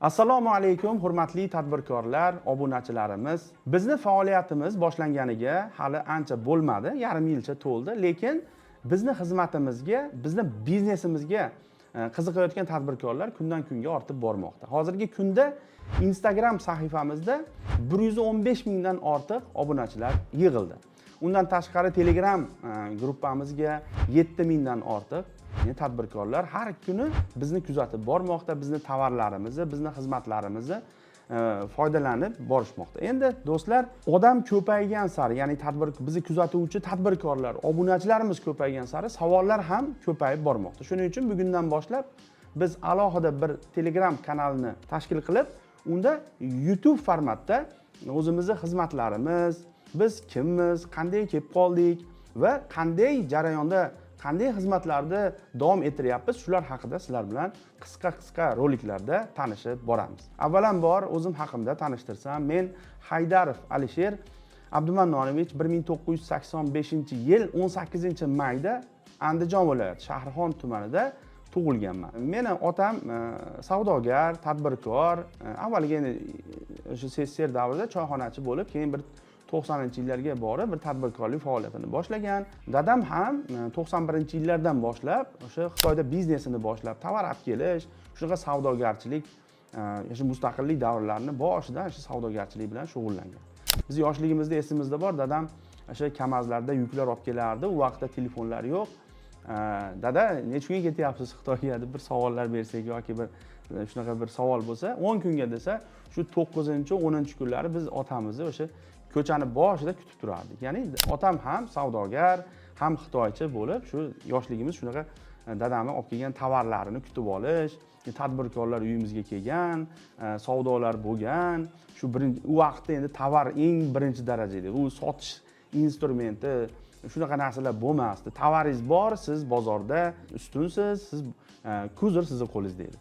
Assalomu alaykum, hurmatli tadbirkorlar, obunachilarimiz. Bizni faoliyatimiz boshlanganiga hali ancha bo'lmadi, yarim yilcha to'ldi, lekin bizni xizmatimizga, bizni biznesimizga qiziqayotgan tadbirkorlar kundan kunga ortib bormoqda. Hozirgi kunda Instagram sahifamizda 115 mingdan ortiq obunachilar yig'ildi. Undan tashqari Telegram gruppamizga 7 mingdan ortiq tadbirkorlar har kuni bizni kuzatib bormoqda, bizni tovarlarimizni, bizni xizmatlarimizni foydalanib borishmoqda. Endi, do'stlar, odam ko'paygan sari, ya'ni bizni kuzatuvchi tadbirkorlar, obunachilarimiz ko'paygan sari savollar ham ko'payib bormoqda. Shuning uchun bugundan boshlab biz alohida bir Telegram kanalini tashkil qilib, unda YouTube formatda o'zimizni xizmatlarimiz, biz kimmiz, qanday kelib qoldik va qanday jarayonda qanday xizmatlarni davom ettiryapmiz, shular haqida sizlar bilan qisqa qisqa roliklarda tanishib boramiz. Avvalambor o'zim haqimda tanishtirsam, men Haydarov Alisher Abdumannonovich, 1985 yil 18 mayda Andijon viloyati Shahrixon tumanida tug'ilganman. Meni otam savdogar, tadbirkor, avvaliga endi o'sha SSSR davrida choyxonachi bo'lib, keyin bir 90-yillarga borib bir tadbirkorlik faoliyatini boshlagan. Dadam ham 91-yillardan boshlab o'sha Xitoyda biznesini boshlab, tovar olib kelish, shunaqa savdogarchilik, o'sha mustaqillik davrlarini boshidan o'sha savdogarchilik bilan shug'ullangan. Biz yoshligimizda esimizda bor, dadam o'sha Kamazlarda yuklar olib kelardi. U vaqtda telefonlar yo'q. Dada, necha kunga ketyapsiz Xitoyga, deb bir savollar bersak yoki bir shunaqa bir savol bo'lsa, 10 kunga desa, shu 9, 10 kunlari biz otamizni o'sha ko'chani boshida kutib turardik. Ya'ni otam ham savdogar, ham xitoycha bo'lib, shu yoshligimiz shunaqa dadamni olib kelgan tovarlarini kutib olish, tadbirkorlar uyimizga kelgan, savdolar bo'lgan. Shu birinchi, u vaqtda endi tovar eng birinchi darajada, u sotish instrumenti, shunaqa narsalar bo'lmasdi. Tovaringiz bor, siz bozorda ustunsiz, siz козырь sizni qo'lingizda edi.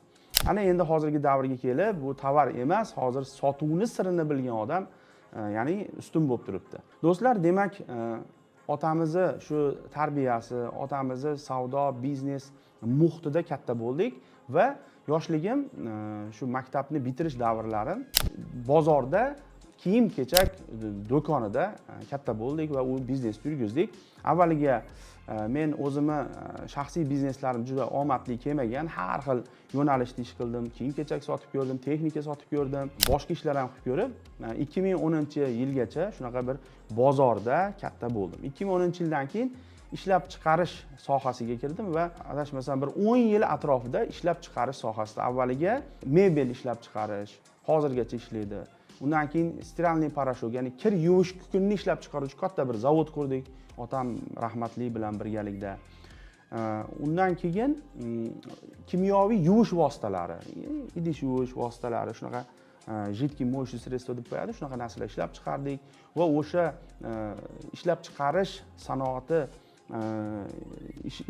Ana endi hozirgi davrga kelib, bu tovar emas, hozir sotuvni sirini bilgan odam ya'ni ustun bo'lib turibdi. Do'stlar, demak, otamizni shu tarbiyasi, otamizni savdo biznes muhitida katta bo'ldik va yoshligim, shu maktabni bitirish davrlarim bozorda kiyim kechak do'konida katta bo'ldik va u biznesni yurgizdik. Avvaliga men o'zimni shaxsiy bizneslarim juda omadli kelmagan, har xil yo'nalishda ish qildim: kiyim kechak sotib ko'rdim, texnika sotib ko'rdim, boshqa ishlar ham qilib ko'rib, 2010 yilgacha shunaqa bir bozorda katta bo'ldim. 2010 yildan keyin ishlab chiqarish sohasiga kirdim va adashmasam, bir 10 yil atrofida ishlab chiqarish sohasida, avvaliga mebel ishlab chiqarish, hozirgacha ishlaydi, undan keyin стиральный порошок, ya'ni kir yuvish kukunini ishlab chiqaruvchi katta bir zavod qurdik otam rahmatli bilan birgalikda. Undan keyin kimyoviy yuvish vositalari, idish yuvish vositalari, shunaqa жидкий моющий средство deb qo'yadi, shunaqa narsalar ishlab chiqardik va o'sha ishlab chiqarish sanoati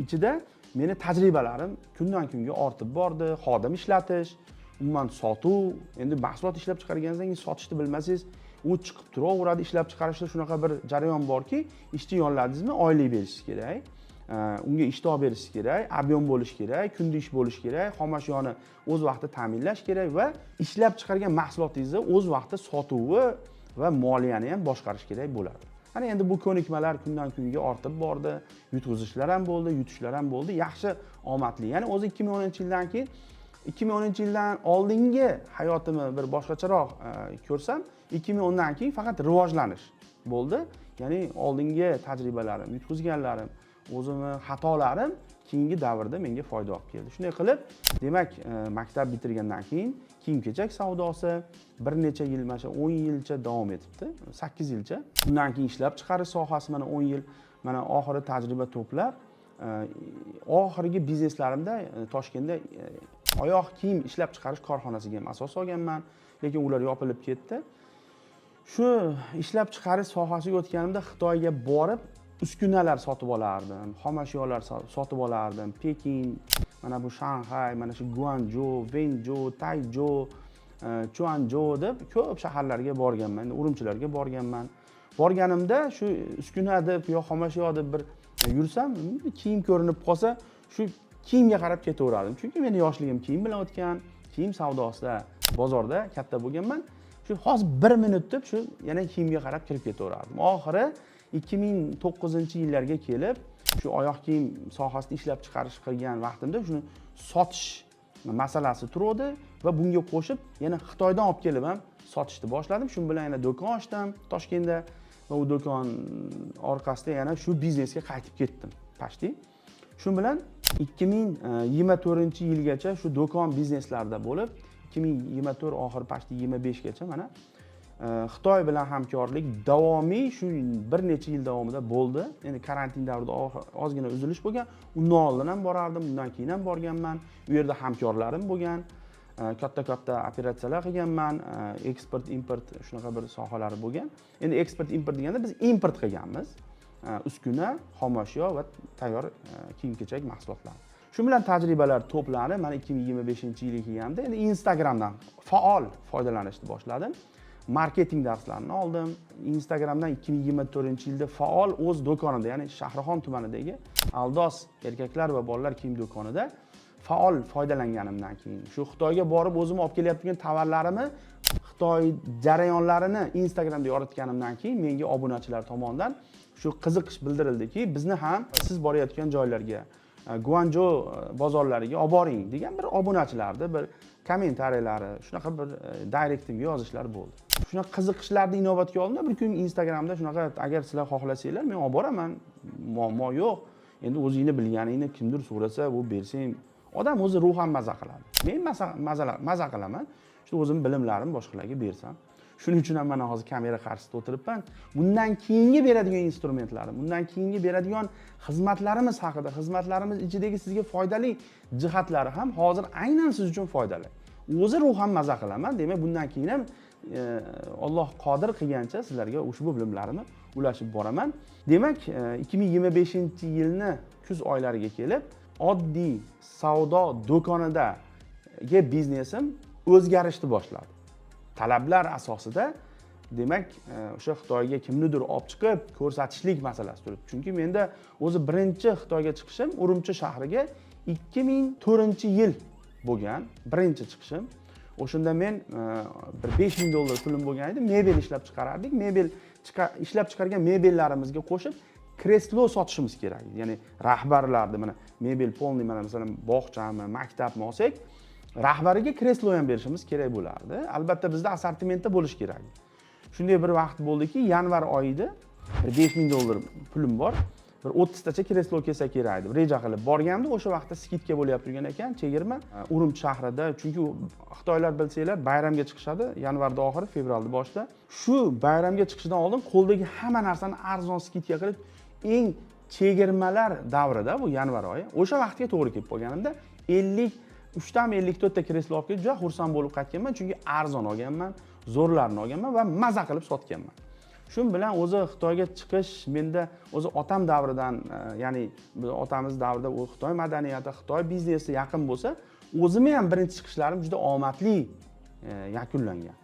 ichida meni tajribalarim kundan kunga ortib bordi. Xodim ishlatish, umuman sotuv, endi mahsulot ishlab chiqarganingizdan keyin sotishni bilmasangiz, u chiqib turaveradi. Ishlab chiqarishda shunaqa bir jarayon borki, ishchi yolladingizmi, oylik berishingiz kerak, unga ishtov berishingiz kerak, объем bo'lishi kerak, kunda ish bo'lishi kerak, xomashyoni o'z vaqtida ta'minlash kerak va ishlab chiqargan mahsulotingizni o'z vaqtida sotuvi va moliyani ham boshqarish kerak bo'ladi. Ana endi bu ko'nikmalar kundan kunga ortib bordi, yutqizishlar ham bo'ldi, yutishlar ham bo'ldi, yaxshi, omadli. Ya'ni o'zi 2010 yildan keyin, 2010 yildan oldingi hayotimni bir boshqacharoq ko'rsam, 2010dan keyin faqat rivojlanish bo'ldi. Ya'ni oldingi tajribalarim, yutqizganlarim, o'zimni xatolarim keyingi davrda menga foyda olib keldi. Shunday qilib, demak, maktab bitirgandan keyin kiyim kechak savdosi bir necha yil, mana shu 10 yilcha davom etibdi, 8 yilcha. Undan keyin ishlab chiqarish sohasi mana 10 yil. Mana oxiri tajriba to'plab, oxirgi bizneslarimda Toshkentda oyoq kiyim ishlab chiqarish korxonasiga ham asos solganman, lekin ular yopilib ketdi. Shu ishlab chiqarish sohasiga o'tganimda Xitoyga borib uskunalar sotib olardim, xomashyolar sotib olardim. Pekin, mana bu Shanxay, mana shu Guanju, Venju, Tayju, Chuanju deb ko'p shaharlarga borganman, endi Urumchilarga borganman. Borganimda shu uskuna deb yo xomashyo deb bir yursam, kiyim ko'rinib qolsa, shu kiyimga qarab ketaverardim, chunki meni yoshligim kiyim bilan o'tgan, kiyim savdosida. Bozorda katta bo'lganman. Shu hozir bir minut deb shu yana kiyimga qarab kirib ketaverardim. Oxiri 2009-yillarga kelib, shu oyoq kiyim sohasida ishlab chiqarish qilgan vaqtimda shuni sotish masalasi turuvdi va bunga qo'shib yana Xitoydan olib kelib ham sotishni boshladim. Shu bilan yana do'kon ochdim Toshkentda va u do'kon orqasida yana shu biznesga qaytib ketdim почти. Shu bilan 2024-yilgacha shu do'kon bizneslarida bo'lib, 2024 oxiri, почти 25gacha mana Xitoy bilan hamkorlik davomiy shu bir necha yil davomida bo'ldi. Endi karantin davrida ozgina uzilish bo'lgan. Undan oldin ham borardim, undan keyin ham borganman. U yerda hamkorlarim bo'lgan, katta katta operatsiyalar qilganman, eksport, import, shunaqa bir sohalari bo'lgan. Endi eksport, import deganda biz import qilganmiz uskuna, xomashyo va tayyor kiyim kechak mahsulotlari. Shu bilan tajribalar to'planib, mana 2025-yilga kelganda endi Instagramdan faol foydalanishni boshladim. Marketing darslarini oldim Instagramdan. 2024-yilda faol o'z do'konimda, ya'ni Shahrixon tumanidagi Aldos erkaklar va bolalar kiyim do'konida faol foydalanganimdan keyin, shu Xitoyga borib o'zim olib kelayotgan tovarlarimni, Xitoy jarayonlarini Instagramda yoritganimdan keyin menga obunachilar tomonidan shu qiziqish bildirildiki, bizni ham siz borayotgan joylarga, Guanjo bozorlariga olib boring degan bir obunachilarni bir kommentariyalari, shunaqa bir directimga yozishlar bo'ldi. Shunaqa qiziqishlarni inobatga oldim. Bir kun Instagramda shunaqa: "Agar sizlar xohlasanglar, men olib boraman, muammo yo'q. Endi o'zingni bilganingni kimdir so'rasa, bu bersang, odam o'zi ruhan maza qiladi. Men maza qilaman shu o'zimni bilimlarimni boshqalarga bersam". Shuning uchun ham mana hozir kamera qarshisida o'tiribman. Bundan keyingi beradigan instrumentlarim, bundan keyingi beradigan xizmatlarimiz haqida, xizmatlarimiz ichidagi sizga foydali jihatlari ham hozir aynan siz uchun foydali. O'zi ruhan maza qilaman. Demak, bundan keyin ham Alloh qodir qilgancha sizlarga ushbu bilimlarimni ulashib boraman. Demak, 2025-yilni kuz oylariga kelib oddiy savdo do'konidagi biznesim o'zgarishni boshladi talablar asosida. Demak, o'sha Xitoyga kimnidir olib chiqib ko'rsatishlik masalasi turibdi, chunki menda o'zi birinchi Xitoyga chiqishim Urumchi shahriga 2004-yil bo'lgan birinchi chiqishim. O'shanda men bir 5000 dollar pulim bo'lgan edi. Mebel ishlab chiqarardik. Mebel ishlab chiqargan mebellarimizga qo'shib kreslo sotishimiz kerak edi, ya'ni rahbarlarni, mana mebel полный, mana masalan, bog'chami, maktabmi olsak, rahbariga kreslo ham berishimiz kerak bo'lardi. Albatta, bizda assortimentda bo'lishi kerak edi. Shunday bir vaqt bo'ldiki, yanvar oyida bir 5000 dollar pulim bor, bir 30 tacha kreslo kelsa kerak deb reja qilib borgandim. O'sha vaqtda скидка bo'lyapti turgan ekan, chegirma Urumchi shahrida. Chunki xitoylar, bilsanglar, bayramga chiqishadi yanvarda oxiri, fevralni boshida. Shu bayramga chiqishidan oldin qo'ldagi hamma narsani arzon скидка qilib, eng chegirmalar davrida, bu yanvar oyi, o'sha vaqtga to'g'ri kelib qolganimda 53 tami, 54 ta kreslo olib kelib, juda xursand bo'lib qaytganman, chunki arzon olganman, zo'rlarini olganman va maza qilib sotganman. Shu bilan o'zi Xitoyga chiqish menda o'zi otam davridan, ya'ni biz otamiz davrida u Xitoy madaniyati, Xitoy biznesi yaqin bo'lsa, o'zimni ham birinchi chiqishlarim juda omadli yakunlangan.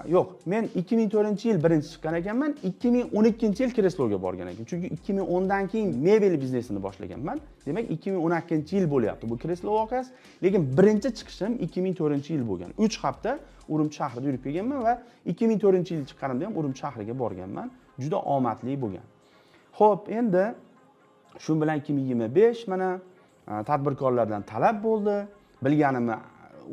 Yo'q, men 2004-yil birinchi chiqqan ekanman, 2012-yil kresloga borgan ekan, chunki 2010 dan keyin mebel biznesini boshlaganman. Demak, 2012-yil bo'lyapti bu kreslo voqeasi, lekin birinchi chiqishim 2004-yil bo'lgan. 3 hafta Urumchi shahrida yurib kelganman va 2004-yil chiqqanimda ham Urumchi shahriga borganman. Juda omadli bo'lgan. Ho'p, endi shu bilan 2025, mana tadbirkorlardan talab bo'ldi, bilganimni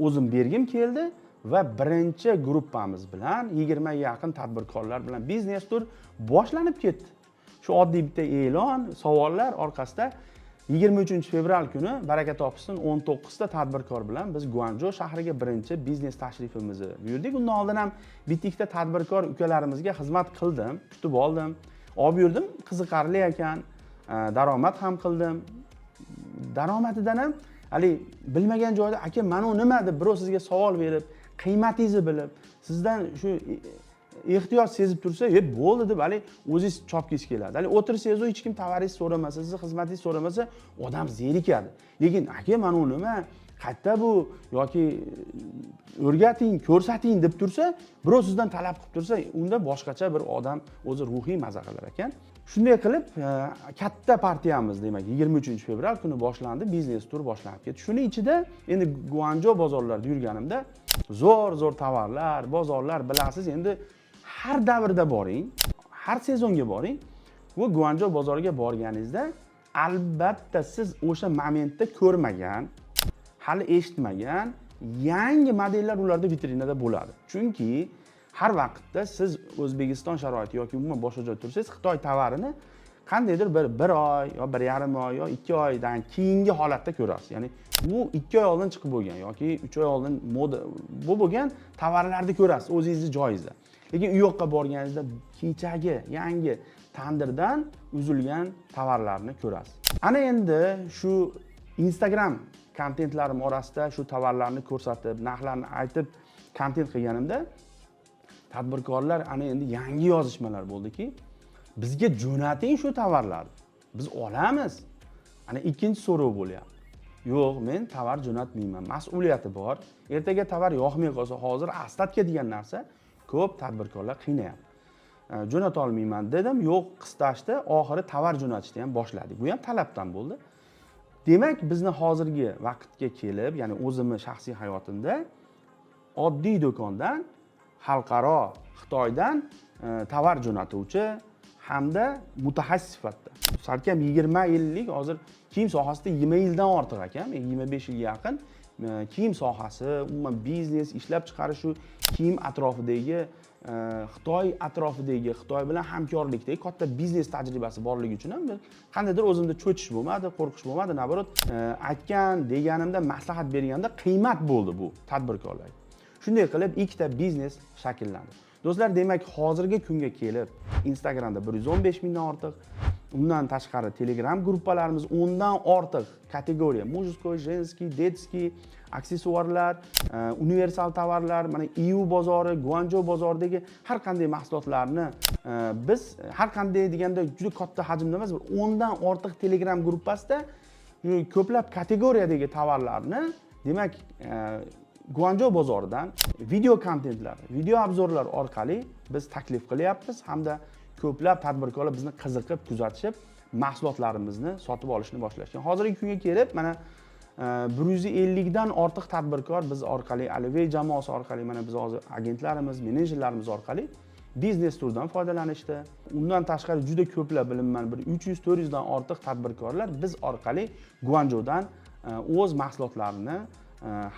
o'zim bergim keldi va birinchi gruppamiz bilan, 20 ga yaqin tadbirkorlar bilan biznes tur boshlanib ketdi. Shu oddiy bitta e'lon, savollar orqasida 23 fevral kuni, baraka topsin, 19 ta tadbirkor bilan biz Guanjo shahriga birinchi biznes tashrifimizni buyurdik. Undan oldin ham bitta ikkita tadbirkor ukalarimizga xizmat qildim, kutib oldim, olib yurdim. Qiziqarli ekan, daromad ham qildim. Daromadidan ham haligi bilmagan joyda "Aka, mana u nima?" deb birov sizga savol berib, qiymatingizni bilib, sizdan shu ehtiyoj sezib tursa, "E, bo'ldi", deb haligi o'zingiz chopgingiz keladi. Haligi o'tirsangiz, hech kim tovaringizni so'ramasa, sizni xizmatingizni so'ramasa, odam zerikadi. Lekin "Aka, mana u nima, qayerda bu?" yoki "O'rgating, ko'rsating", deb tursa, birov sizdan talab qilib tursa, unda boshqacha bir odam o'zi ruhiy maza qilar ekan. Shunday qilib katta partiyamiz, demak, 23 fevral kuni boshlandi, biznes tur boshlanib ketdi. Shuni ichida endi Guanjo bozorlarida yurganimda zo'r zo'r tovarlar, bozorlar, bilasiz, endi har davrda boring, har sezonga boring, bu Guanjo bozoriga borganingizda albatta siz o'sha momentda ko'rmagan, hali eshitmagan yangi modellar ularda vitrinada bo'ladi. Chunki har vaqtda siz O'zbekiston sharoiti yoki umuman boshqa joyda tursangiz, Xitoy tovarini qandaydir bir oy yo 1,5 oy yo 2 oydan keyingi holatda ko'rasiz. Ya'ni u 2 oy oldin chiqib bo'lgan yoki 3 oy oldin moda bu bo'lgan tovarlarni ko'rasiz o'zingizni joyingizda. Lekin u yoqqa borganingizda kechagi yangi tandirdan uzilgan tovarlarni ko'rasiz. Ana endi shu Instagram kontentlarim orasida shu tovarlarni ko'rsatib, narxlarni aytib kontent qilganimda tadbirkorlar ana endi yangi yozishmalar bo'ldiki, bizga jo'nating shu tovarlarni, biz olamiz. Ana ikkinchi so'rov bo'lyapti: yo'q, men tovar jo'natmayman, mas'uliyati bor, ertaga tovar yoqmay qolsa. Hozir остатка degan narsa ko'p tadbirkorlar qiynayapti. Jo'natolmayman dedim, yo'q, qistashdi, oxiri tovar jo'natishni ham boshladik. Bu ham talabdan bo'ldi. Demak, bizni hozirgi vaqtga kelib, ya'ni o'zimni shaxsiy hayotimda oddiy do'kondan xalqaro Xitoydan tovar jo'natuvchi hamda mutaxassis sifatida salkam 20 yillik, hozir kiyim sohasida 20 yildan ortiq akam, 25 yilga yaqin kiyim sohasi, umuman biznes, ishlab chiqarish, shu kiyim atrofidagi, Xitoy atrofidagi, Xitoy bilan hamkorlikdagi katta biznes tajribasi borligi uchun ham bir qandaydir o'zimda cho'chish bo'lmadi, qo'rqish bo'lmadi. Наоборот, aytgan deganimda, maslahat berganda qiymat bo'ldi bu tadbirkorlarga. Shunday qilib ikkita biznes shakllandi, do'stlar. Demak, hozirgi kunga kelib Instagramda 115 mingdan ortiq, undan tashqari Telegram gruppalarimiz 10dan ortiq kategoriya: мужской, женский, детский, aksessuarlar, universal tovarlar, mana EU bozori, Guanjo bozoridagi har qanday mahsulotlarni biz har qanday deganda juda katta hajmda emas, bir 10dan ortiq Telegram gruppasida ko'plab kategoriyadagi tovarlarni, demak, Guanjo bozoridan video kontentlar, video обзор lar orqali biz taklif qilyapmiz hamda ko'plab tadbirkorlar bizni qiziqib kuzatishib, mahsulotlarimizni sotib olishni boshlashgan. Hozirgi kunga kelib mana 150dan ortiq tadbirkor biz orqali, Alivey jamoasi orqali, mana biz hozir agentlarimiz, menejerlarimiz orqali biznes turdan foydalanishdi. Undan tashqari juda ko'plab, bilinman, bir 300-400dan ortiq tadbirkorlar biz orqali Guanjodan o'z mahsulotlarini,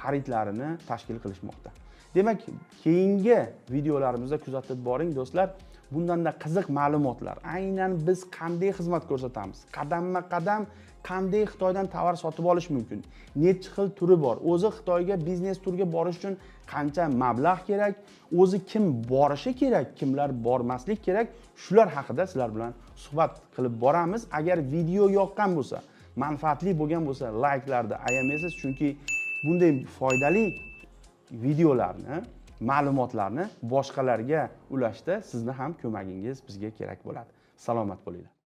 xaridlarini tashkil qilishmoqda. Demak, keyingi videolarimizda kuzatib boring, do'stlar. Bundanda qiziq ma'lumotlar, aynan biz qanday xizmat ko'rsatamiz, qadamma qadam qanday Xitoydan tovar sotib olish mumkin, nechi xil turi bor, o'zi Xitoyga biznes turga borish uchun qancha mablag' kerak, o'zi kim borishi kerak, kimlar bormaslik kerak, shular haqida sizlar bilan suhbat qilib boramiz. Agar video yoqqan bo'lsa, manfaatli bo'lgan bo'lsa, layklarni ayamaysiz, chunki bunday foydali videolarni, ma'lumotlarni boshqalarga ulashda sizni ham ko'magingiz bizga kerak bo'ladi. Salomat bo'linglar.